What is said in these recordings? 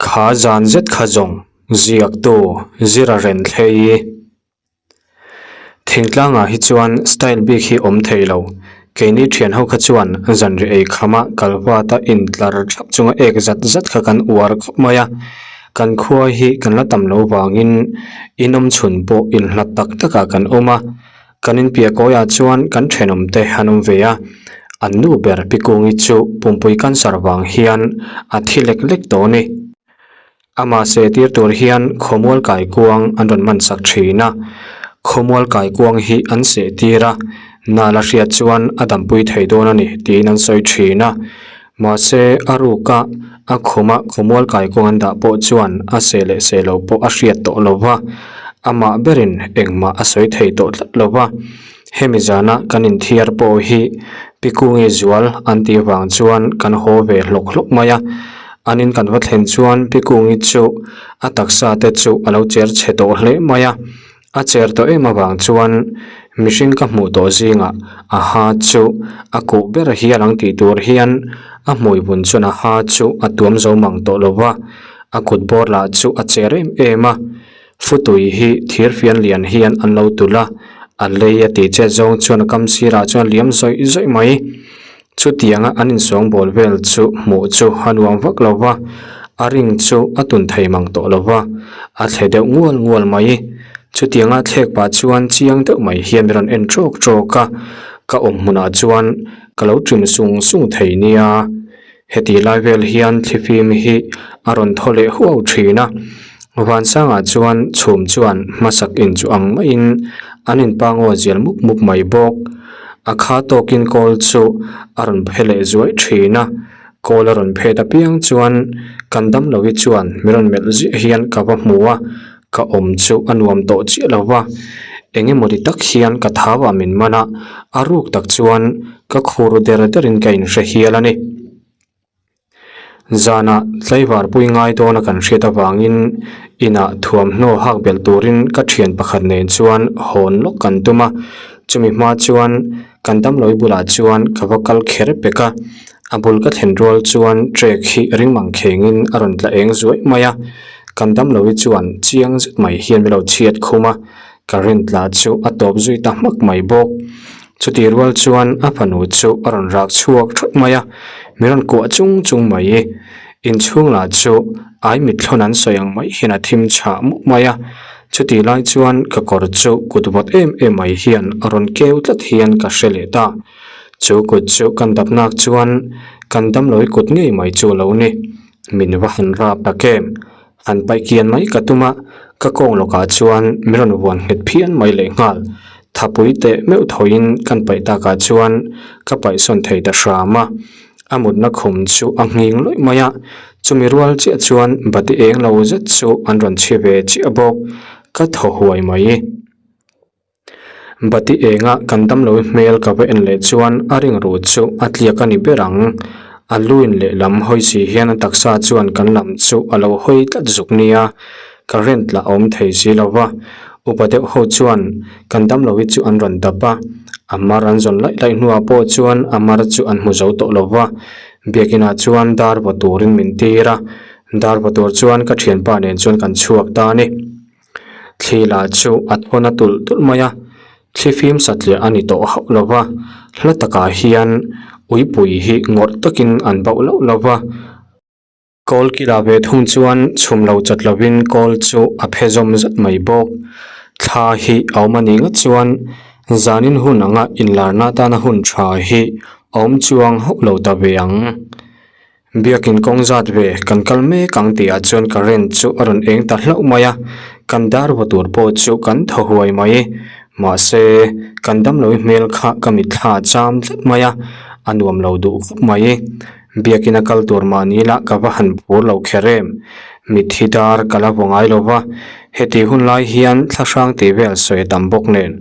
Kha zan zet kha zawng ziaktu Zira Renthlei. Thingtlangah hi chuan style bik hi awm thei lo. Keini thian ho kha chuan zanri ei khama kalvat a intlar thap chunga ek zat zat kha kan uar khawp mai a. Kan khua hi kan la tam lo vangin inawm chhun pawh inhlat tak takah kan awm a. Kan inpiah kawiah chuan kan thenawmte an awm ve a, an nu ber Pi Kungi chu pumpui cancer vang hian a thi lek lek tawh a ni. Amah se tir tur hian khawmual kaikuang an rawn man sak thin a, khawmual kaikuang hi an seh tir a, nal a hriat chuan a dampui thei dawn a ni tiin an sawi thin a, mahse a ruka a khuma khawmual kaikuang an dah pawh chuan a seh leh seh lo pawh a hriat tawh lo va, amah berin engmah a sawi thei tawh tlat lo va, hemi zana kan inthiar pawh hi Pi Kungi zual an tih vang chuan kan haw ve hlawk hlawk mai a, an in kan va thlen chuan Pi Kungi chu a taksa te chu a lo cher chhe tawh hle mai a. A cher tawh em avang chuan mihring ka hmuh tawh zingah a ha chu a kuh ber hial ang tih tur hian a hmui vun chuan a ha chu a tuam zo mang tawh lo va, a kut bawr lah chu a cher em em a. Futui hi thir fian lian hian an lo tulh a, a lei a tih chet zawng chuan a kam sirah chuan a liam zawih zawih mai. Chutianga an insawngbawl vel chu hmuh chu a nuam vak lo va, a ring chu a tun thei mang tawh lo va, a thle deuh ngual ngual mai. Chutianga thlek pah chuan chiang deuh mai hian min rawn en tawk tawk a, ka awm hmunah chuan ka lo ṭim sung sung thei nia. Heti lai vel hian thlifim hi a rawn thaw leh huau thin a, vansangah chuan chhum chuan hmasak inchuh ang maiin an inpangaw zial mup mup mai bawk. A kha tawkin kawl chu a rawn phe leh zuai thin a, kawl a rawn phet apiang chuan kan damlohi chuan min rawn melh ziah hian ka va hmu a, ka awm chu a nuam tawh chiah lo va, eng emaw ti tak hian ka thau ah min man a, a ruk tak chuan ka khur der derin ka inhre hial a ni. Zanah tlaivar pui ngai dawna kan hriat avangin inah thuamhnaw hak belh turin ka thian pakhat nen chuan hawn lawk kan tum a, chumi hma chuan kan damlawi bulah chuan ka va kal kher pek a, a bul ka thlen rual chuan trek hi ring mang khengin a rawn tla eng zuai mai a, kan damlawi chuan chiang zet mai hian min lo chhiat khum a, current tla chu a tawp zui ta hmak mai bawk. Chutih rual chuan a fanu chu a rawn rak chhuak thut mai a, min rawn kuah chung chung mai. Inchhung lah chu ai mithlawn an sawi ang mai hian a thim chhah mup mai a, chutih lai chuan ka kawr chu kut vawt em em mai hian a rawn keu tlat hian ka hre leh ta. Chu kut chu kan dap nak chuan kan damlawi kut ngei mai chu a lo ni. Min va han rap tak em? Han paih kian mai ka tum a, ka kawng lawkah chuan min rawn vuan nghet phian mai leh nghal. Thapui teh meuh thawiin kan paih takah chuan ka paihsawn thei ta hram a. A mutna khum chu a nghing lawih mai a, chumi rual chiah chuan bati eng lo zet chu an rawn chhi ve chiah bawk. Ka thaw huai mai. Bati enga kan damlohi hmel ka va en leh chuan a ring ru chu a tliak a ni ber ang. A luin lehlam hawi si hian a taksa chuan kan lam chu a lo hawi tlat zuk nia, current lah a awm thei si lo va. Upa deuh ho chuan kan damlohi chu an rawn dap a, a mar an zawn laih laih hnuah pawh chuan a mar chu an hmu zo tawh lo va. Biakinah chuan dar vaw turin min tir a, dar vaw tur chuan ka thianpa nen chuan kan chhuak ta a ni. Thli lah chu a thawn a tulh tulh mai a, thli fim satliah a ni tawh hauh lo va, hla takah hian uipui hi ngawrh takin an bauh loh lo va. Kawl kila ve thung chuan chhum lo chat lovin kawl chu a phe zawm zat mai bawk. Thla hi a awm a nih ngawt chuan zanin hun anga inlarna tana hun tha hi a awm chuang hauh lo ta ve ang. Biakin kawng zat ve kan kal mek ang tih ah chuan current chu a rawn eng ta hlauh mai a, kan dar vaw tur pawh chu kan thaw huai mai. Mahse, kan damlohi hmel kha ka mitthla a cham tlat mai a, a nuam lo duh khawp mai. Biakin a kal tur mahni lah ka va han phur lo kher em. Mitthi dar ka la vaw ngai lo va, heti hun lai hian thla hrang tih vel sawi a tam bawk nen,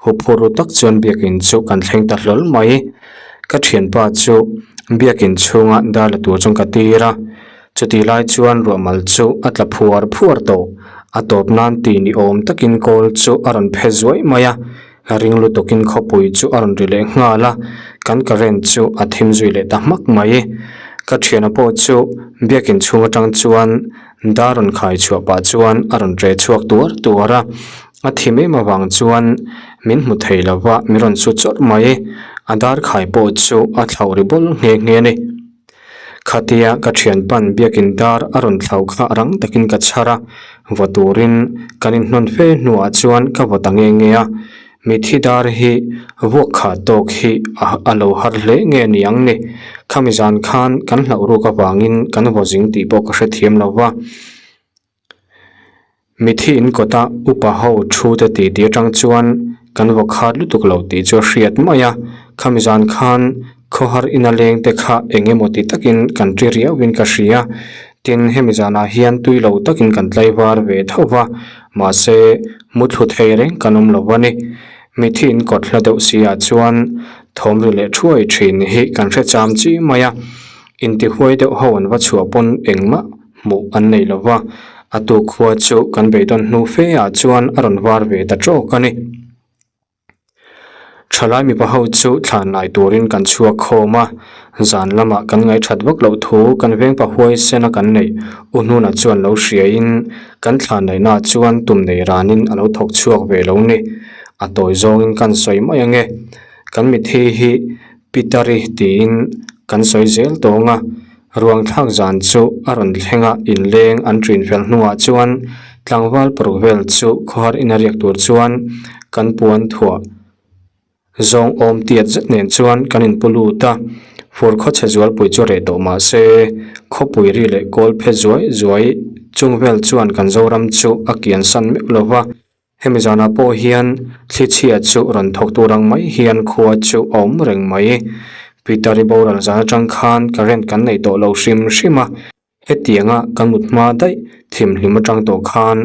huphur ru tak chuan biakin chu kan thleng ta hlawl mai. Ka thianpa chu biakin chhunga dar la tur chuan ka tir a, chutih lai chuan ruahmal chu a tla phuar phuar tawh. A tawp nan ti ni awm takin kawl chu a rawn phe zuai mai a, ring lutukin khawpui chu a rawn ri leh nghal a, kan current chu a thim zui leh ta hmak mai. Ka thiana pawh chu biakin chhung atang chuan. Dar rawn khai chhuah pah chuan a rawn ṭe chhuak tuar tuar a, a thim em avang chuan min hmu thei lo va, min rawn su chawrh mai. A dar khai pawh chu a thlauh ri bawl nghe nghe a ni. Khatia ka thianpan biakin dar a rawn thlauh kha rang takin ka chhar a, vaw turin kan inhnawn fe hnuah chuan ka vaw ta nghe nghe a. Mithi dar hi vuak kha tawk hi a lo har hle nge ni ang ni. Khami zan khan kan hlauh ruk avangin kan vaw zing tih pawh ka hrethiam lo va. Mithi in kawta upa ho thu te tih tih atang chuan kan vaw khat lutuk lo tih chu a hriat mai a. Khami zan khan khawhar ina leng te kha eng emaw ti takin kan ṭi riauin ka hria. Tin, hemi zanah hian tui lo takin kan tlaivar ve tho va, mahse muthlu thei reng kan awm lo a ni. Mithi in kawt hla deuh si ah chuan thawm ri leh thuai thin hi kan hre cham chi mai a, intihuai deuh ho an va chhuah pawn engmah hmuh an nei lo va, a tuk khua chu kan beidawn hnu fe ah chuan a rawn var ve ta tawk a ni. Thalai mipa ho chu thlan lai turin kan chhuak khawm a, zan lamah kan ngaihthat vak loh thu kan veng pa huaisen a kan neih U Hnuna chuan lo hriain kan thlan laihna chuan tum nei ranin a lo thawk chhuak ve lo ni. A tawi zawngin kan sawi mai ange. Kan mithi hi Pitari tiin kan sawi zel tawng a, Ruang thlak zan chu a rawn thleng a, inleng an ṭin fel hnuah chuan tlangval paruk vel chu khawhar ina riak tur chuan kan puan thuah zawng awm tiat zet nen chuan kan inpu lut a. Fur khawchhe zualpui chu reh tawh mah se, khawpui ri leh kawl phe zuai zuai chung vel chuan kan Zoram chu a kian san meuh lo va. Hemi zanah pawh hian thlichhia chu rawn thawk tur ang mai hian khua chu a awm reng mai. Peter-i boral zan atang khan current kan nei tawh lo hrim hrim a, hetianga kan mut hma daih thimhlim atang tawh khan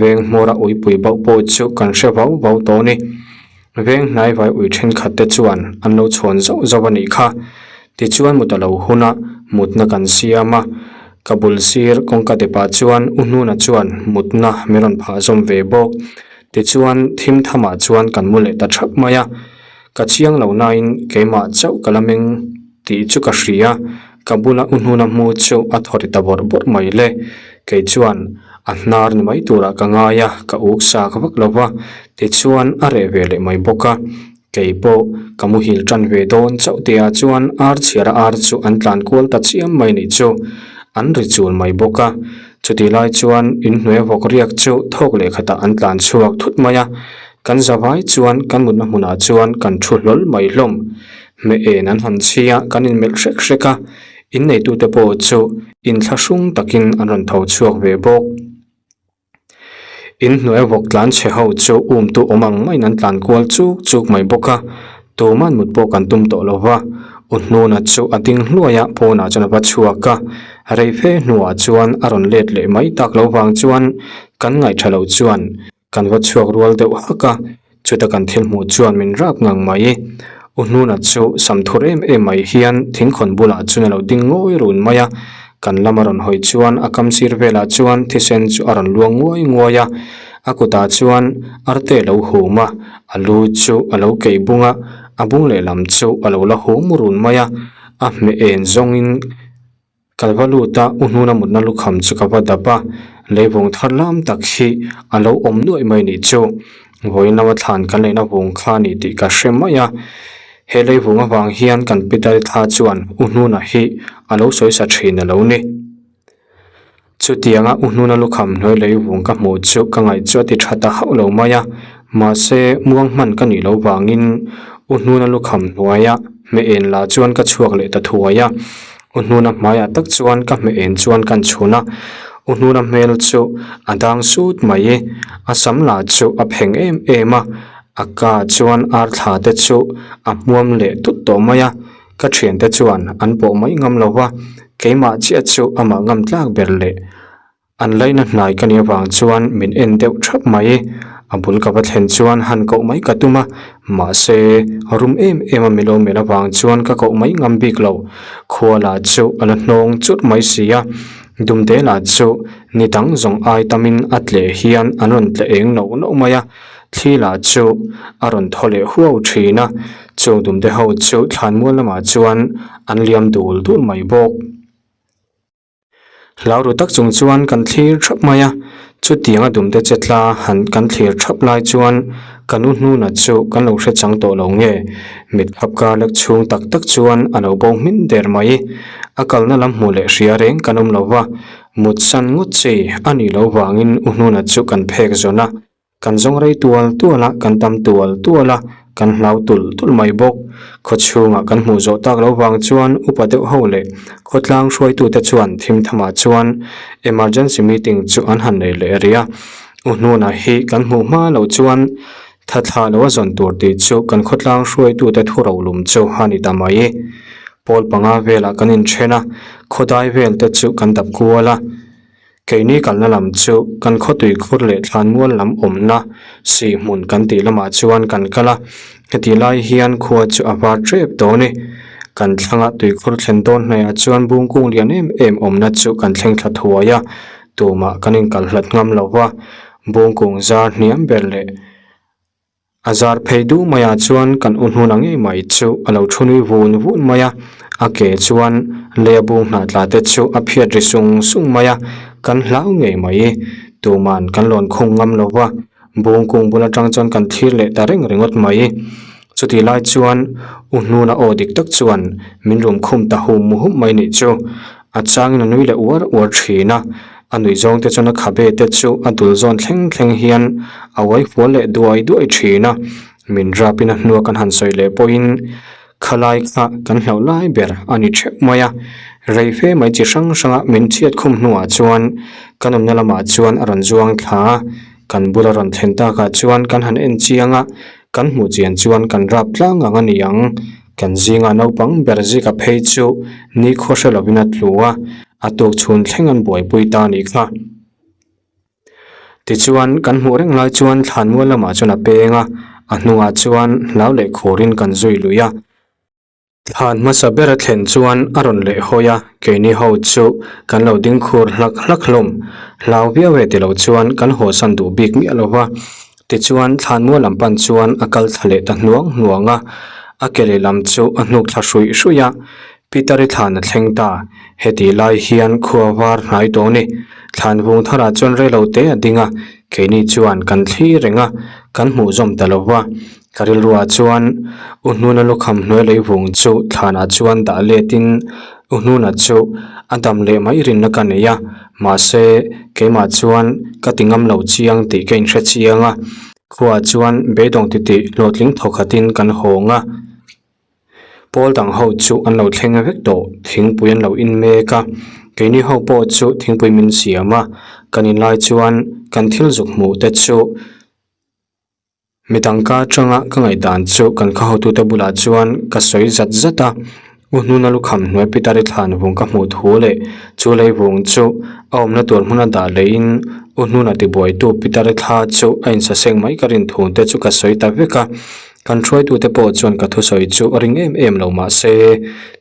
veng hmawra uipui bauh pawh chu kan hre vau vau tawh a ni. Veng hnaivai ui thenkhat te chuan an lo chhawn zauh zauh a nih kha. Tichuan mut a lo hun a, mutna kan siam a. Ka bul sir kawngka depah chuan U Hnuna chuan mutna min rawn phah zawm ve bawk. Tichuan thim thamah chuan kan mu leh ta thap mai a. Ka chiang lo nain keimah chauh ka la meng tih chu ka hria. Ka bula U Hnuna hmu chu a thaw ri ta bawrh bawrh mai le. Kei chuan a hnar ni mai turah ka ngai a, ka uk sak vak lo va. Tichuan a reh ve leh mai bawk a. Kei pawh ka muhil tan ve dawn chauh tih ah chuan ar chhiara ar chu an tlan kual ta chiam mai nih chu. An ri chul mai bawk a. Chutih lai chuan inhnuai vawk riak chu thawk leh khatah an tlan chhuak thut mai a. Kan zavai chuan kan mutna hmunah chuan kan thu hlawl mai hlawm. Hmeh en an han chhi a, kan inmelh hrek hrek a. Inneitute pawh chu inthlahrung takin an rawn tho chhuak ve bawk. Inhnuai vawk tlan chhe ho chu um tu awm ang maiin an tlan kual chuk chuk mai bawk a, tuman mut pawh kan tum tawh lo va. U Hnuna chu a ding hluai a, pawnah chuan a va chhuak a, rei fe hnuah chuan a rawn let leh mai tak lo vang chuan kan ngaihṭha loh chuan kan va chhuak rual deuh hak a. Chuta kan thil hmuh chuan min rap ngang mai. U Hnuna chu sam thur em em mai hian thingkhawn bulah chuan a lo ding ngawi run mai a. Kan lam a rawn hawi chuan a kam sir velah chuan thisen chu a rawn luang nguai nguai a. A kutah chuan arte a lo hum a, a lu chu a lo keih bung a, a bung lehlam chu a lo la hum run mai a. A hmeh en zawngin. Ka va lut a, U Hnuna mutna lukham chu ka va dap a, leivung thar lam tak hi a lo awm nuaih mai nih chu. Vawiin lama thlan kan leihna vung kha a ni tih ka hre mai a. He leivung avang hian kan Peter-i thla chuan U Hnuna hi a lo sawi sa thin a lo ni. Chutianga U Hnuna lukham hnuai leivung ka hmuh chu ka ngaih chu a ti tha ta hauh lo mai a, mahse muang hman ka nih loh vangin U Hnuna lukham hnuaia hmeh en lah chuan ka chhuak leh ta thuai a. U Hnuna hmaiah tak chuan ka hmeh en chuan kan chhun a, U Hnuna hmel chu a dang sut mai. A sam lah chu a pheng em em a, a ka chuan ar thla te chu a hmuam leh tut tawh mai a, ka thiante chuan an pawh mai ngam lo va, keimah chiah chu amah ngam tlak ber leh. An laina hnai ka nih avang chuan min en deuh thap mai. A bul ka va thlen chuan han koh mai ka tum a, mahse rum em em a milo melh avang chuan ka koh mai ngam bik lo. Khua lah chu a la hnawng chut mai si a, Dumte lah chu ni dang zawng ai tamin a tleh hian an rawn tle eng noh noh mai a, thli lah chu a rawn thaw leh huau thin a, chung Dumte ho chu thlanmual lamah chuan an liam dul dul mai bawk. Hlau ru tak chung chuan kan thlir thap mai a, chutianga dumte che tla han kan thlir thap lai chuan ka nu hnuna chu kan lo hre chang tawh lo nge, mit khap kar lek chhung tak tak chuan a lo bo hmin der mai. A kalna lam hmuh leh hria reng kan awm lo va, mut san ngawt chi a nih loh vangin u hnuna chu kan phek zawn a. Kan zawng rei tual tual a, kan tam tual tual a, kan hlau tulh tulh mai bawk. Khaw chhungah kan hmuh zawh tak lo vang chuan upa deuh ho leh khawtlang hruaitute chuan thim thamah chuan emergency meeting chu an han nei leh rih a. U Hnuna hi kan hmuh hma loh chuan tha thlah lo a zawn tur tih chu kan khawtlang hruaitute thu rolum chu a ni ta mai. Pawl panga velah kan inthen a, khawdai vel te chu kan dap kual a. Keini kalna lam chu kan khawtui khur leh thlanmual lam awmna sih hmun kan tih lamah chuan kan kal a, heti lai hian khua chu a var tep dawn e. Kan thlanga tuikhur thlen dawn hnaihah chuan bungkung lian em em awmna chu kan thleng thla thuai a, tumah kan inkal hlat ngam lo va, bungkung zar hniam ber leh A zar phei duh maiah chuan kan u hnuna ngei mai chu a lo thu nui vun vun mai a, a ke chuan lei a bung hnah tla te chu a phiat ri sung sung mai a, kan hlau ngei mai. Tuman kan lawn khung ngam lo va, bung kung bul atang chuan kan thlir leh ta reng ringawt mai. Chutih lai chuan u hnuna aw dik tak chuan min rum khum ta hum hum mai nih chu. A changin a nui leh uar uar thin a, a nuih zawng te chuan a khabe te chu a dul zawn thleng thleng hian a uai fual leh duai duai thin a, min rap in a hnua kan han sawi leh pawhin khalai kha kan hlauh lai ber a ni theuh mai a, rei fe mai chi hrang hranga min chhiat khum hnuah chuan kan awmna lamah chuan a rawn zuang thla a, kan bula rawn thlen takah chuan kan han en chiang a, kan hmuh chian chuan kan rap tlang ang a ni ang. Kan zinga naupang ber zika phei chu nikhua hre lovin a tlu a, a tuk chhun thleng an buaipui ta a nih kha. Tichuan, kan hmuh reng lai chuan thlanmual lamah chuan a peng a, a hnungah chuan hlau leh khurin kan zui lui a. Thlan hmasa ber a thlen chuan a rawn leh hawi a, keini ho chu kan lo ding khur hlak hlak hlawm. Hlau viau e ti lo chuan kan hawsan duh bik miah lo va. Tichuan, thlanmual lam pan chuan a kal thla leh ta hnuang hnuang a, a ke lehlam chu a hnuk thla hruih hruih a, Peter-i thlan a thleng ta. Heti lai hian khua var hnai tawh a ni. Thlan vung tharah chuan reilo te a ding a, keini chuan kan thli reng a, kan hmuh zawm ta lo va. Ka rilruah chuan U Hnuna lukham hnuai lei vung chu thlanah chuan dah letin U Hnuna chu a dam leh mai rinna ka nei a, mahse keimah chuan ka ti ngam lo chiang tih ka inhre chiang a, khuaah chuan beidawng titih hlawhtling thawkhatin kan hawng a. Pawl dang ho chu an lo thleng vek tawh, thingpui an lo in mek a, keini ho pawh chu thingpui min siam a, kan inlai chuan kan thil zuk hmuh te chu. Mi tangka atanga ka ngaihdan chu kan khaw hotute bulah chuan ka sawi zat zat a, U Hnuna lukham hnuai Pitari thlan vung ka hmuh thu leh chu lei vung chu a awmna tur hmuna dah leiin U Hnuna tibuaitu Pitari thla chu a insaseng mai ka rin thu te chu ka sawi ta vek a, kan hruaitute pawh chuan ka thusawi chu a ring em em lo mahse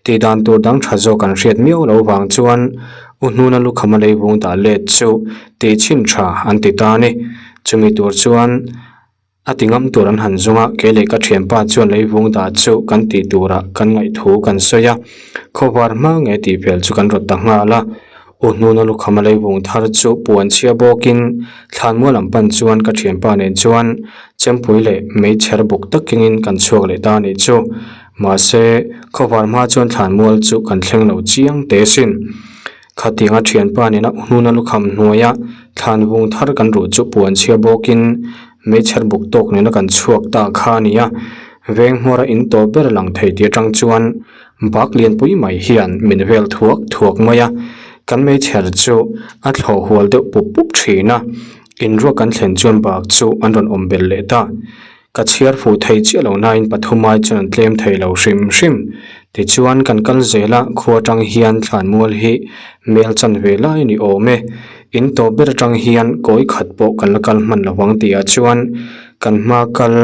tihdan tur dang tha zawk an hriat miau lo vang chuan U Hnuna lukhama lei vung dah let chu tih chhin tha an ti ta a ni. Chumi tur chuan a ti ngam tur an han zawng a, kei leh ka thianpa chuan leivung dah chu kan tih turah kan ngaihthu kan sawi a, khawvar hma nge tih vel chu kan rawt ta nghal a. U Hnuna lukhama leivung thar chu puan chhia bawkin thlanmual lam pan chuan ka thianpa nen chuan chempui leh meichher buk tak kengin kan chhuak leh ta a nih chu. Mahse, khawvar hma chuan thlanmual chu kan thleng lo chiang teh sin. Khatianga thianpa nena hnuna lukham hnuaia thlan vung thar kan ruh chu puan chhia bawkin meichher buk tawk nena kan chhuak ta kha a ni a, veng hmawra in tawp ber lang thei tih atang chuan bak lianpui mai hian min vel thuak thuak mai a, kan meichher chu a thlawh hual deuh pup pup thin a, inruak kan thlen chuan bak chu an rawn awm belh leh ta. Ka chhiar fuh thei chiah lo nain pathum ai chuan an tlem thei lo hrim hrim. Tichuan kan kal zel a, khua atang hian thlanmual hi mel chan ve lai a ni awm e. In tawp ber atang hian kawi khat pawh kan la kal hman lo vang tihah chuan kan hma kal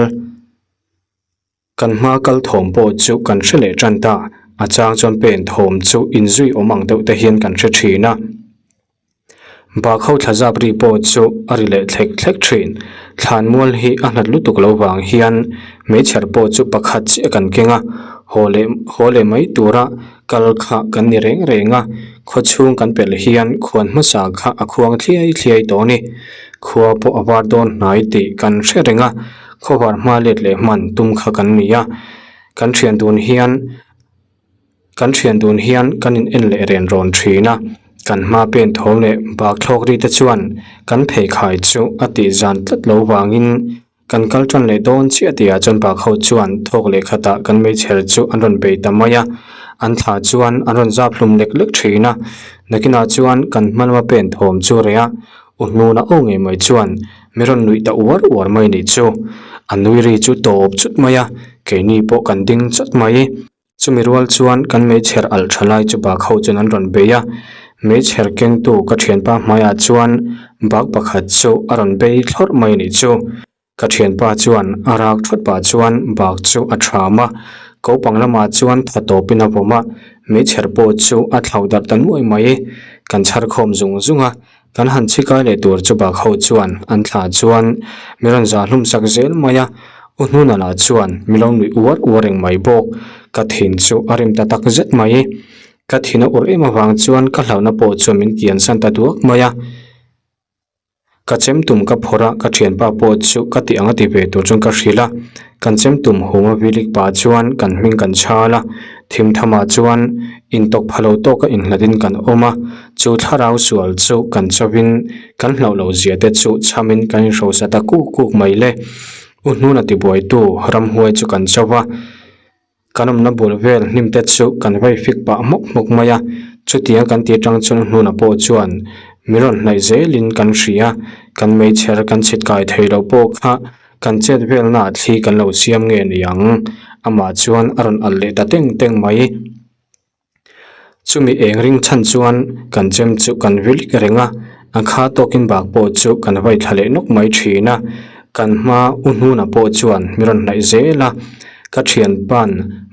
kan hma kal thawm pawh chu kan hre leh tan ta. A chang chuan pen thawm chu inzui awm ang deuh te hian kan hre thin a. Bak ho thla zap ri pawh chu a ri leh thlek thlek thin. Thlanmual hi a hlat lutuk lo vang hian meichher pawh chu pakhat chiah kan keng a, haw leh haw leh mai tura Kal kha kan ni reng reng a, khaw chhung kan pelh hian khuan hmasa kha a khuang thliai thliai tawh a ni. Khua pawh a var dawn hnai tih kan hre reng a, khawvar hma let leh hman tum kha kan ni a. Kan thian dun hian kan thian dun hian kan in en leh ren rawn thin a, kan hma pen thawm leh bak thlawk ri te chuan kan pheikhai chu a tih zan tlat lo vangin Kan kal tan leh dawn chiah tihah chuan bak ho chuan thawk leh khatah kan meichher chu an rawn bei ta mai a, an thla chuan an rawn zap hlum lek lek thin a. Nakinah chuan kan hma lama pen thawm chu reh a, u hnuna aw ngei mai chuan mi rawn nuih ta uar uar mai nih chu. A nui ri chu tawp chut mai a, keini pawh kan ding chawt mai. Chumi rual chuan kan meichher alh tha lai chu bak ho chuan an rawn bei a, meichher kengtu ka thianpa hmaiah chuan bak pakhat chu a rawn bei thlawrh mai a nih chu. Ka thianpa chuan a rak thawt pah chuan bak chu a tham a, kopang lamah chuan tha tawpin a vawm a, meichher pawh chu a thlauh darh ta nuai mai. Kan chhar khawm zung zung a, Kan han chhikai leh tur chu bak ho chuan an thla chuan mi rawn zah hlum sak zel mai a, U Hnuna lah chuan mi lo nuih uar uar reng mai bawk. Ka thin chu a rim ta tak zet mai. Ka thin a ur em avang chuan ka hlauhna pawh chuan min kiansan ta duak mai a. Ka chem tum ka phawrh a, ka thianpa pawh chu ka tih ang a ti ve tur chuan ka hrilh a. Kan chem tum hum a vilik pah chuan kan hming kan chhal a, thim thamah chuan intawk pha lo tawka inhlatin kan awm a. Chu thlarau sual chu kan chauhin kan hlauh loh zia te chu chhamin kan inhrosa ta kuk kuk mai le. U hnuna tibuaitu ramhuai chu kan chauh a, kan awmna bul vel hnim te chu kan vai fik pah hmawk hmawk mai a. Chutiang kan tih atang chuan U hnuna pawh chuan mi rawn hnaih zelin kan hria, kan meichher kan chhit kai thei loh pawh kha kan chet velnaah thli kan lo siam nge ni ang. Amah chuan a rawn alh leh ta teng teng mai. Chumi eng ring chhan chuan kan chem chu kan vilik reng a, a kha tawkin bak pawh chu kan vai thla leh nawk mai thin a. Kan hma u hnuna pawh chuan mi rawn hnaih zel a, ka thianpa'n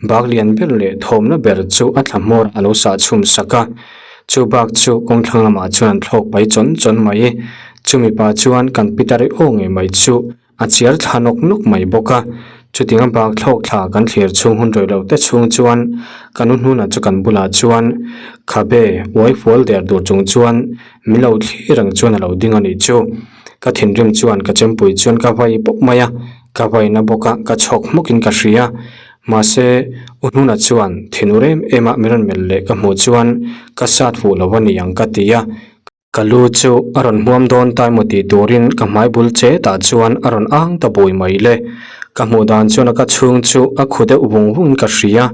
bak lian ber leh thawmna ber chu a thla hmawr a lo sah chhum sak a. Chu bak chu kawngthlang lamah chuan an thlawk pai chawn chawn mai. Chumi pah chuan kan pitar i aw ngei mai chu A chiar thla nawk nawk mai bawk a, chutiang a bak thlawk thla kan thlir chhung hun rei lo te chhung chuan ka nu hnunah chu kan bulah chuan khabe uai fual der dur chung chuan min lo thlir ang chuan a lo ding a nih chu. Ka thinrim chuan ka chempui chuan ka vai pawp mai a, ka vaina bawk a, ka chhawk hmawkin ka hria. Mahse, u hnunah chuan thinur em em a min rawn melh leh ka hmuh chuan ka sat fuh lo a ni ang ka ti a, Ka lu chu a rawn hmuam dawn ta emaw tih turin ka hmai bul che tah chuan a rawn ang ta bui mai le. Ka hmuh dan chuan a ka chhung chu a khu deuh vung vungin ka hria.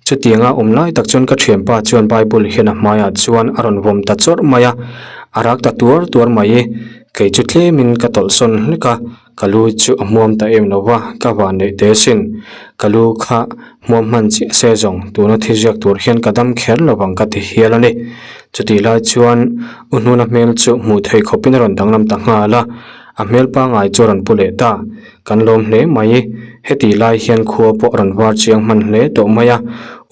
Chutianga awm lai tak chuan ka thianpa chuan Bible hian a hmaiah chuan a rawn vawm ta chawrh mai a, a rak ta tuar tuar mai. Kei chu tlemin ka tawlhsawn hlek a. Ka lu chu a hmuam ta em lo va, ka van neih teh asin. Ka lu kha hmuam hman chiah se zawng, tuna thi ziak tur hian ka dam kher lo vang ka ti hial a ni. Chutih lai chuan U Hnuna hmel chu hmuh theih khawpin a rawn danglam ta nghal a, a hmel pangngai chu a rawn pu leh ta. Kan lawm hle mai. Hetih lai hian khua pawh a rawn var chiang hman hle tawh mai a.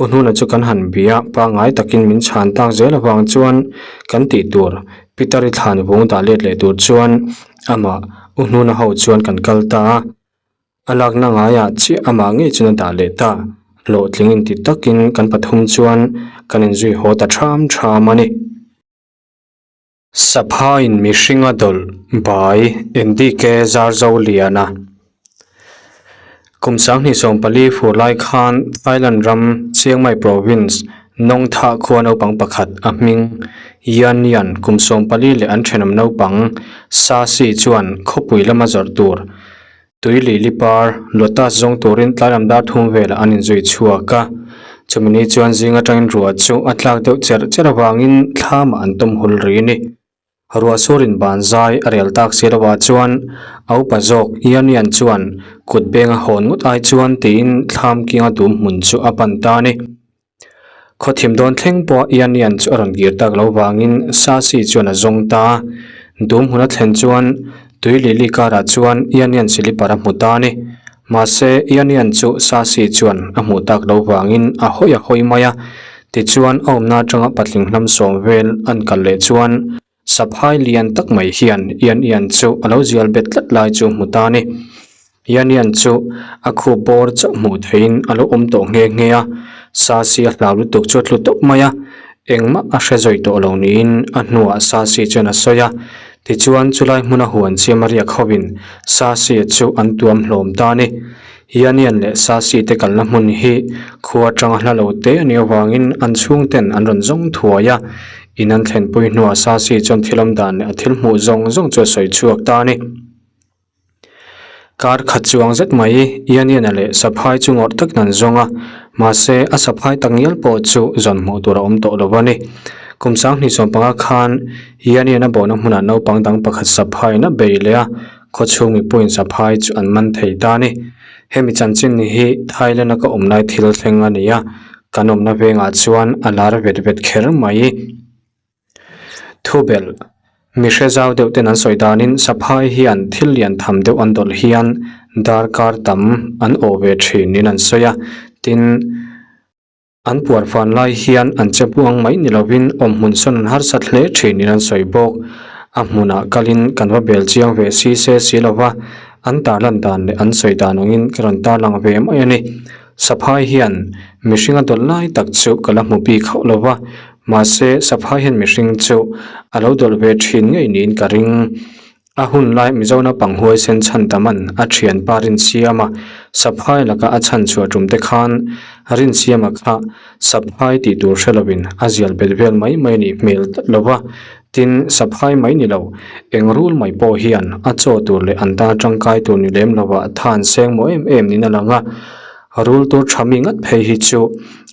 U Hnuna chu kan han bia, pangngai takin min chhan tak zel avang chuan kan tih tur Peter-i thlan vung dah let leh tur chuan Amah U Hnuna ho chuan kan kal ta a, a lakna ngaiah chiah amah ngei chuan a dah leh ta. Hlawhtling inti takin kan pathum chuan kan inzui haw ta ṭham ṭham a ni. Saphaiin mihringa dawlh bai NDK Zarzoliana. Kum 2014 fur lai khan Thailand ram Chiang Mai Province Nong Tha khua naupang pakhat a hming Yan Yan kum 14 leh an thenawm naupang Sa Si chuan khawpui lama zawrh tur tui lili par lotus zawng turin tlailam dar thum velah an inzui chhuak a. Chumi ni chuan zing atangin ruah chu a tlak deuh cherh cherh avangin thlamah an tawm hul rih a ni. Ruah surin ban zai a rel tak si lovah chuan a upa zawk Ianian chuan kut benga hawn ngawt ai chuan tiin thlam kinga dum hmun chu a pan ta a ni. Khawthim dawn thleng pawh Ianian chu a rawn kir tak lo vangin Sasi chuan a zawng ta a. Dum hmun a thlen chuan tui lili karah chuan Ianian silipar a hmu ta a ni. Mahse Ianian chu Sasi chuan a hmuh tak lo vangin a hawi a hawi mai a. Tichuan, a awmna atanga patling hlam sawm vel an kal leh chuan saphai lian tak mai hian Ian Ian chu a lo zial bet tlat lai chu hmu ta a ni. Ian Ian chu a khup bawr chauh hmuh theihin a lo awm tawh nghe nghe a. Sasi a hlau lutuk chu a tlu tawp mai a, engmah a hre zawi tawh lo niin a hnuah Sasi chuan a sawi a. Tichuan chulai hmuna huan chiam a riak hovin Sasi chu an tuam hlawm ta a ni. Yanian leh Sasi te kalna hmun hi khua atanga hla lo te a nih avangin an chhungten an rawn zawng thuai a. In an thlenpui hnuah Sasi chuan thil awm dan leh a thil hmuh zawng zawng chu a sawi chhuak ta a ni. Kar khat chuang zet mai Ianiana leh Saphai chu ngawrh takin an zawng a, mahse a Saphai tak ngial pawh chu zawn hmuh tur a awm tawh lo a ni. Kum 2015 khan Ianiana bawhna hmunah naupang dang pakhat Saphaiin a bei leh a, khawchhung mipuiin Saphai chu an man thei ta a ni. Hemi chanchin hi Thailand-a ka awm lai thil thleng a ni a, kan awmna vengah chuan a lar vet vet kher mai. Thubelh, Mi hre zau deuh ten an sawi danin Saphai hian thil lian tham deuh an dawlh hian darkar tam an awh ve thin niin an sawi a, tin, an puar fan lai hian an che buang mai ni lovin awmhmun sawn an harsat hle thin niin an sawi bawk. A hmunah kalin kan va bel chiang ve si se si lova, an tarlan dan leh an sawi dan angin ka rawn tarlang ve mai a ni. Saphai hian mihring a dawlh lai tak chu ka la hmu bik hauh lova, Mahse, Saphai hian mihring chu a lo dawlh ve thin ngei niin ka ring. A hun lai Mizo naupang huaisen chhan taman a thianpa Rinsiama Saphai laka a chhan chhuah tum te khan Rinsiama kha Saphai tih tur hre lovin a zial bet vel mai mai a nih hmel tlat lo va. Tin, Saphai mai ni lo, eng rul mai pawh hian a chaw tur leh an tan tangkai tur ni lem lovah than seng maw em em niin a lang a. Rul tur tha mi ngat phei hi chu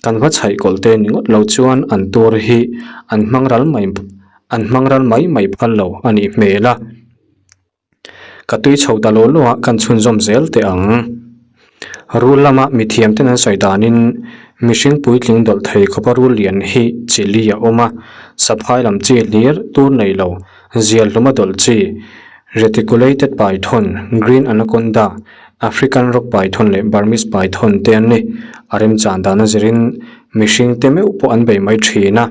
kan va chhaih kawlh te ni ngawt lo chuan an tur hi an hmang ral mai an hmang ral mai mai phal lo a nih hmel a. Ka tui chho ta lo lo a kan chhunzawm zel teh ang. Rul lama mithiam ten an sawi danin mihring puitling dawlh thei khawpa rul lian hi chili a awm a, saphai lam chi hlir tur nei lo zial hluma dawlh chi reticulated python, green anaconda, African rock python leh Burmese python te an ni. A remchan dan a zirin mihring te meuh pawh an bei mai thin a,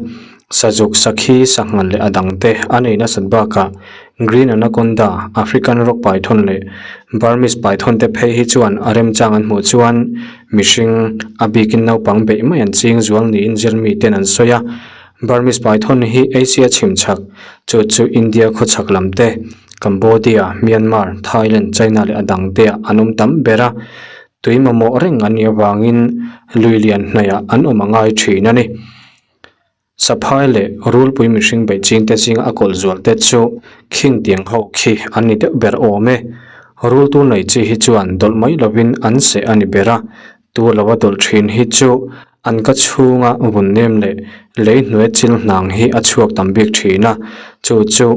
sazuk, sakhi, sanghal leh a dang te an ei nasat bakah Green anaconda, African rock python leh Burmese python te phei hi chuan a remchang an hmuh chuan mihring a bikin naupang beih mai an ching zual niin zirmi ten an sawi a. Burmese python hi Asia chhim chhak, chu chu India khawchhak lam te, Cambodia, Myanmar, Thailand, China leh a dang te ah an awm tam ber a, tui mamawh reng an nih avangin lui lian hnaihah an awm a ngai thin a ni. Saphai leh rulpui mihring beih ching te zinga a kawlh zual te chu khing tiang ho khi an ni deuh ber awm e. Rul tur nei chi hi chuan dawlh mai lovin an seh a ni ber a, tur lova dawlh thin hi chu An ka chhunga vun nem leh lei hnuai chil hnang hi a chhuak tam bik thin a, chu chu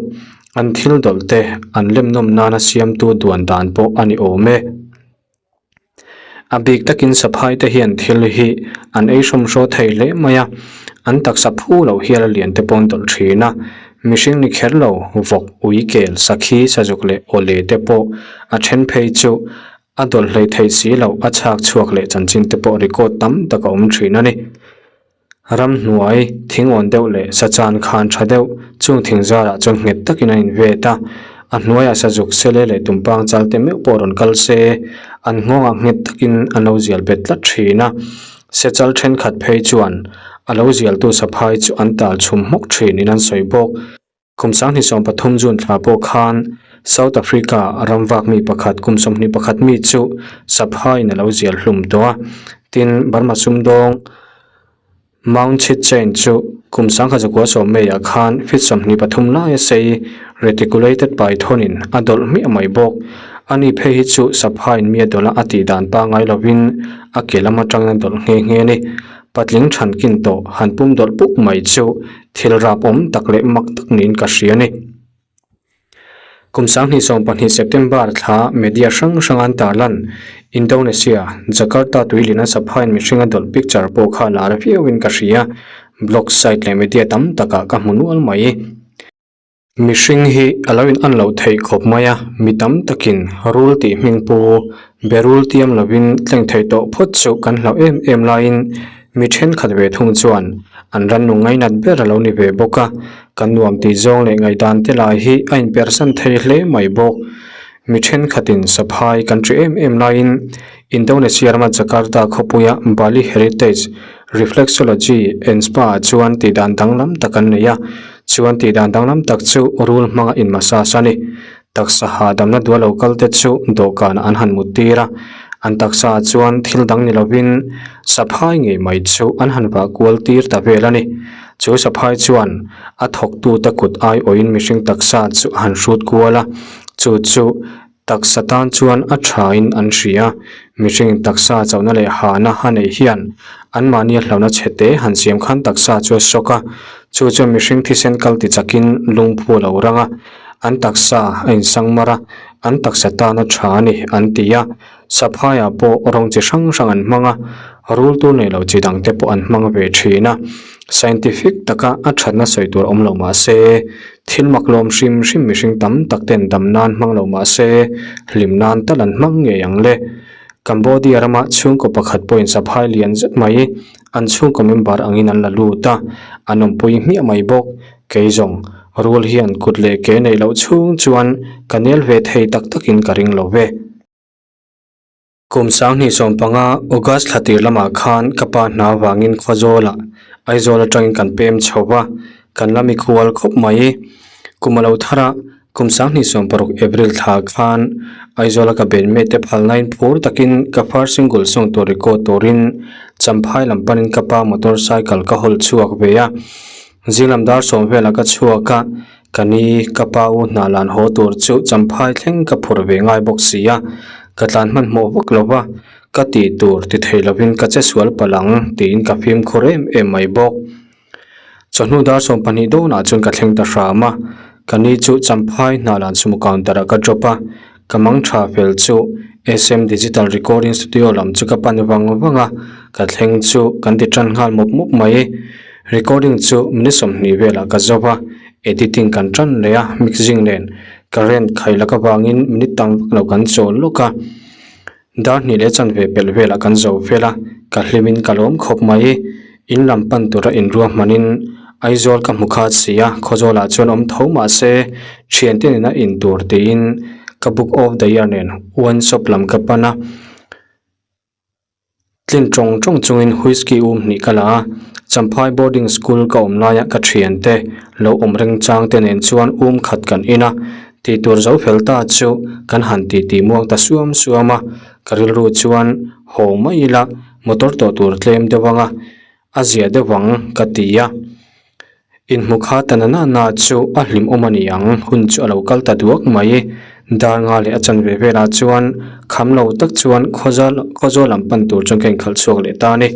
an thil dawlh te an lem nawm nana siamtu duan dan pawh a ni awm e. A bik takin saphai te hian thil hi an ei hrawmhraw thei hle mai a, an taksa phu loh hial a lian te pawh an dawlh thin a, mihring ni kher lo vawk, ui kel, sakhi, sazuk leh awle te pawh a then phei chu A dawlh hlei theih si loh a chhak chhuak leh chanchin te pawh record tam tak a awm thin a ni. Ramhnuai, thing awn deuh leh sachan khan tha deuh chung thing zarah chuan nghet takin an invet a, a hnuaiah sazuk sele leh tumpang chal te meuh pawh rawn kal se, an nghawngah nghet takin an lo zial bet tlat thin a. Sechal thenkhat phei chuan a lo zialtu saphai chu an tal chhum hmawk thinin an sawi bawk. Kum 2013 June thla pawh khan South Africa ram vak mi pakhat kum 21 mi chu Saphaiin a lo zial hlum tawh a. Tin, Burma sumdawng Mount Chitchain chu kum 1910 May-ah khan feet 23 laia sei reticulated python-in a dawlh hmiah mai bawk. Ani phei hi chu Saphaiin mi a dawlh a a tih dan pangngai lovin a ke lam atangin a dawlh nghe nghe a ni. Patling thankin tawh han pum dawlh puk mai chu Thil rap awm tak leh mak tak niin ka hria a ni. Kum 2020 September thla media hrang hrang an tarlan Indonesia, Jakarta tuilina Saphaiin mihring a dawlh picture pawh kha lar viauin ka hria. Blog site leh media tam takah ka hmu nual mai. Mihring hi a lo in an loh theih khawp mai a, mi tam takin rul tih hming pu berul tiam lovin tleng theih tawh phawt chu kan hlauh em em laiin mi thenkhat ve thung chuan an rannung ngainat ber a lo ni ve bawk a, kan nuam tih zawng leh ngaihdan te lai hi a inpersan thei hle mai bawk. Mi thenkhatin saphai kan ṭih em em laiin Indonesia rama Jakarta khawpuia Bali Heritage. Reflexology and Spa ah chuan tihdan danglam tak an nei a, chuan tihdan danglam tak chu rul hmanga in massage a ni. Taksa hahdamna duah lo kal te chu dawhkanah an han mut tir a, an taksa ah chuan thil dang ni lovin saphai ngei mai chu an han vah kual tir ta vel a ni. Chu saphai chuan a thawktute kut aiawhin mihring taksa chu a han hrut kual a, chu chu Taksa tan chuan a thain an hria. Mihring taksa chauhna leh hahna a neih hian anmahnia hlauhna chhe te han siam khan taksa chu a sawk a. Chu chuan mihring thisen kal ti chakin lungphu a lo rang a, an taksa a insang mar a, an taksa tan a tha a ni an ti a. Saphaiah pawh rawng chi hrang hrang an hmang a, rul tur nei lo chi dang te pawh an hmang ve thin a. Scientific taka a thatna sawi tur awm lo mah se, Thil mak lawm hrim hrim mihring tam tak ten dam nan hmang lo mah se, hlim nan tal an hmang ngei ang le. Cambodia rama chhungkaw pakhat pawhin saphai lian zet mai an chhungkaw member angin an la lut a, an awmpui hmiah mai bawk. Kei zawng, rul hian kut leh ke neih loh chhung chuan ka nel ve thei tak takin ka ring lo ve. Kum 2015 August thla tir lamah khan ka pa hna vangin Khawzawlah Aizawl atangin kan pem chho va, kan la mikhual khawp mai. Kum a lo thar a, kum 2016 April thla khan Aizawla ka benmate te phalnain phur takin ka first single song tur record turin Champhai lam panin ka pa motor cycle ka hawl chhuak ve a. Zinglam dar sawm velah ka chhuak a, ka ni ka pa u hna lan haw tur chu Champhai thleng ka phur ve ngai bawk si a, ka tlan hmanhmawh vak lo va, ka tih tur ti thei lovin ka che sual palh ang tiin ka fimkhur em em mai bawk. Chawhnu dar 12 dawnah chuan ka thleng ta hram a, ka ni chu Champhai hna lan sumo counter ah ka drop a, ka mang tha fel chu SM Digital Recording Studio lam chu ka pan vang vang a, ka thleng chu kan ti tan nghal mawp mawp mai. Recording chu minute 20 velah ka zo va, editing kan tan leh a, mixing nen current khai lak avangin minute tam vak lo kan chawl lawk a. Dar hnih leh chanve pelh velah kan zo fel a, ka hlimin ka lawm khawp mai. In lam pan tura inruahmanin Aizawl ka hmu khat si a, Khawzawlah chuan awm tho mah se thiante nena in tur tiin ka book of the year nen wine shop lam ka pan a. Tlin tawng tawng chungin whisky um hnih ka la a, Champhai boarding school ka awm laia ka thiante lo awm reng chang te nen chuan um khat kan in a, tih tur zo fel ta chu kan han ti ti muang ta suam suam a, ka rilru chuan haw mai ila motor tawh tur tlem deuh anga a zia deuh ang ka ti a. Inhmu kha ta na na na chu a hlimawm a ni ang, hun chu a lo kal ta duak mai. Dar nga leh a chanve velah chuan kham lo tak chuan khawzal khawzawl lam pan tur chuan ka inkhalh chhuak leh ta a ni.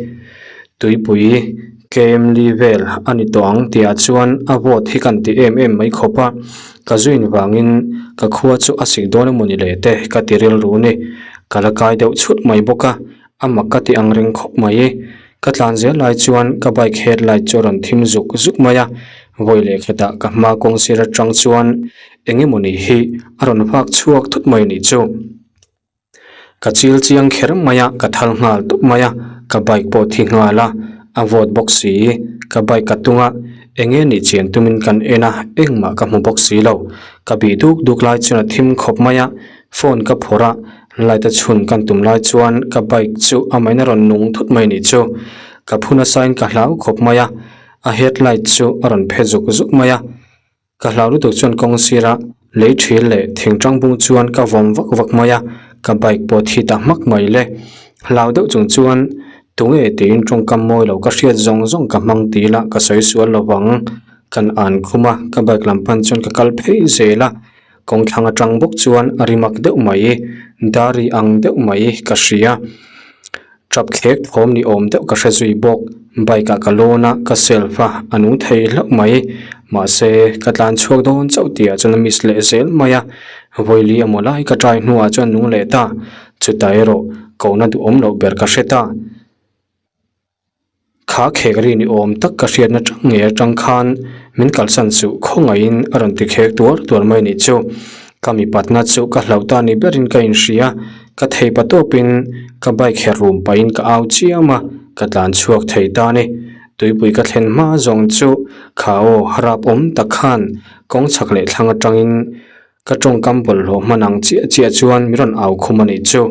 Tuipui KM li vel a ni tawh ang tihah chuan a vawt hi kan ti em em mai khawp a, ka zuin vangin ka khua chu a sik dawn emaw ni le te ka ti rilru ni. Ka la kai deuh chhut mai bawk a, a mak ka ti ang reng khawp mai. Ka tlan zel lai chuan ka bike headlight chu a rawn thim zuk zuk mai a, vawi leh khatah ka hma kawng sir atang chuan eng emawni hi a rawn vak chhuak thut mai anih chu. Ka chil chiang kher mai a, ka thal nghal tawp mai a, ka bike pawh thi nghal a, a vawt bawk si, ka bike ka tung a, eng nge nih chian tumin kan en a, engmah ka hmu bawk si lo, ka bih duk duk lai chuan a thim khawp mai a, phone ka phawrh a, Light a chhun kan tum lai chuan ka bike chu a main a rawn nung thut mai nih chu. Ka phu nasa in ka hlau khawp mai a, a headlight chu a rawn phe zuk zuk mai a. Ka hlau lutuk chuan kawng sira lei thil leh thing tang bung chuan ka vawm vak vak mai a, ka bike pawh thi ta hmak mai le. Hlau deuh chung chuan tunge tiin tawngkam mawi lo ka hriat zawng zawng ka hmang ti ila ka sawi sual lovang. Kan an khum a, ka bike lam pan chuan ka kal phei zel a. Kawngthlang atang bawk chuan a ri mak deuh mai, dari ang deuh mai ka hria. Tap thlek thawm ni awm deuh ka hre zui bawk. Bike ah ka lawn a, ka self a, a nung thei hlauh mai. Mahse, ka tlan chhuak dawn chauh tih ah chuan a miss leh zel mai a. Vawili emaw lai ka try hnuah chuan nung leh ta. Chutah erawh kohna duhawm loh ber ka hre ta. Kha khek ri ni awm tak ka hriatna tang ngei atang khan min kalsan suh khawngaihin a rawn ti khek tuar tuar mai nih chu. Ka mipatna chu ka hlauh ta ni berin ka inhria, ka thei pa tawpin ka bike her rum pahin ka au chiam a, ka tlan chhuak thei ta ni. Tuipui ka thlen hma zawng chu kha aw harap awm tak khan kawng chhak leh thlang atangin Ka tawngkam bawlhhlawh hman ang chiah chiah chuan mi rawn au khum a nih chu.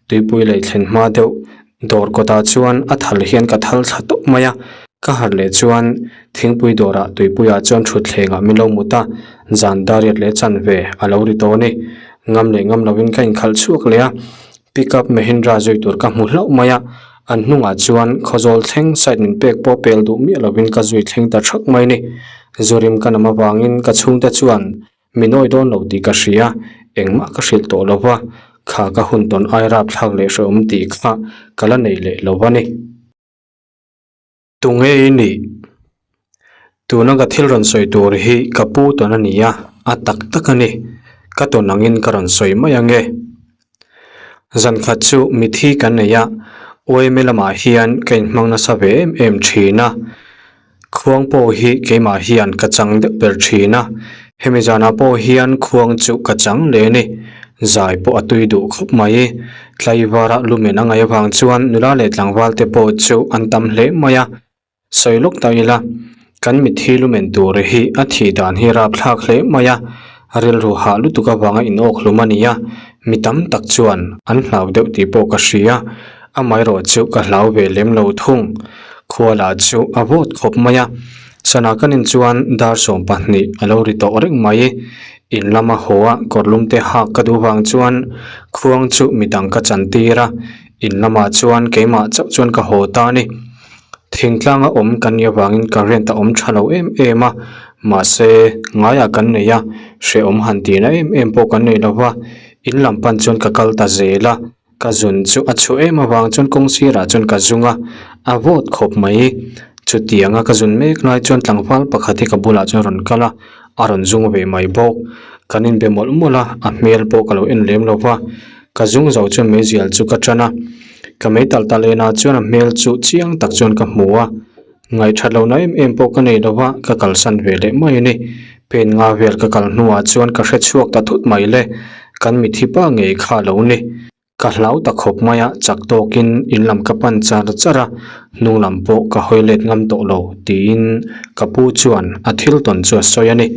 Tuipui lei thlen hma deuh. Dawr kawtah chuan a thal hian ka thal thla tawp mai a, ka harh leh chuan thingpui dawrah tuipuiah chuan thutthlengah min lo mut a, zan dariat leh chanve a lo ri tawh a ni. Ngam leh ngam lovin ka inkhalh chhuak leh a, Pickup Mahindra zui tur ka hmu hlauh mai a, an hnungah chuan Khawzawl thleng side min pek pawh pel duh miah lovin ka zui thleng ta thak mai a ni. Zurim ka nam avangin ka chhungte chuan Min awi dawn lo tih ka hria, engmah ka hrilh tawh lo va, kha ka hun tawn ai rapthlak leh hrehawm tih kha ka la nei leh lo a ni. Tunge i nih? Tuna ka thil rawn sawi tur hi ka pu tawn a ni a, a tak tak a ni. Ka tawn angin ka rawn sawi mai ange. Zan khat chu mithi kan nei a, UMA lamah hian ka inhmang nasa ve em em thin a. Khuang pawh hi keimah hian ka chang deuh ber thin a, hemi zanah pawh hian khuang chu ka chang leh a ni. Zai pawh a tui duh khawp mai. Tlaivara lumen a ngaih avang chuan nula leh tlangval te pawh chu an tam hle mai a. Sawi lawk ta ila, kan mitthi lumen tur hi a thih dan hi rapthlak hle mai a, rilru hah lutuk avanga inawk hlum a ni a, mi tam tak chuan an hlau deuh tih pawh ka hria, amaherawh chu ka hlau ve lem lo thung. Khua lah chu a vawt khawp mai a, sana ka nin chuan dar 12 a lo ri tawh reng mai. In lama haw a kawrlum te hak ka duh vang chuan khuang chu midang ka chantir a, in lamah chuan keimah chauh chuan ka haw ta a ni. Thingtlanga awm kan nih avangin current a awm tha lo em em a, mahse ngaiah kan nei a, hrehawm han tihna em em pawh kan nei lo va, in lam pan chuan ka kal ta zel a, ka zun chu a chhuah em avang chuan kawng sirah chuan ka zung a, a vawt khawp mai. Chutianga ka zun mek lai chuan tlangval pakhat hi ka bulah chuan a rawn kal a, a rawn zung ve mai bawk. Kan inbe mawlh mawlh a, a hmel pawh ka lo en lem lo va, ka zung zo chuan meizial chu ka tan a. Ka mei tal tal enah chuan a hmel chu chiang tak chuan ka hmu a, ngaihthat lohna em em pawh ka nei lova ka kalsan ve leh mai a ni. Pen nga vel ka kal hnuah chuan ka hre chhuak ta thut mai le, kan mithi pa ngei kha a lo ni. Ka hlau ta khawp mai a, chak tawkin in lam ka pan char char a, hnung lam pawh ka hawi let ngam tawh lo tiin ka pu chuan a thil tawn chu a sawi a ni.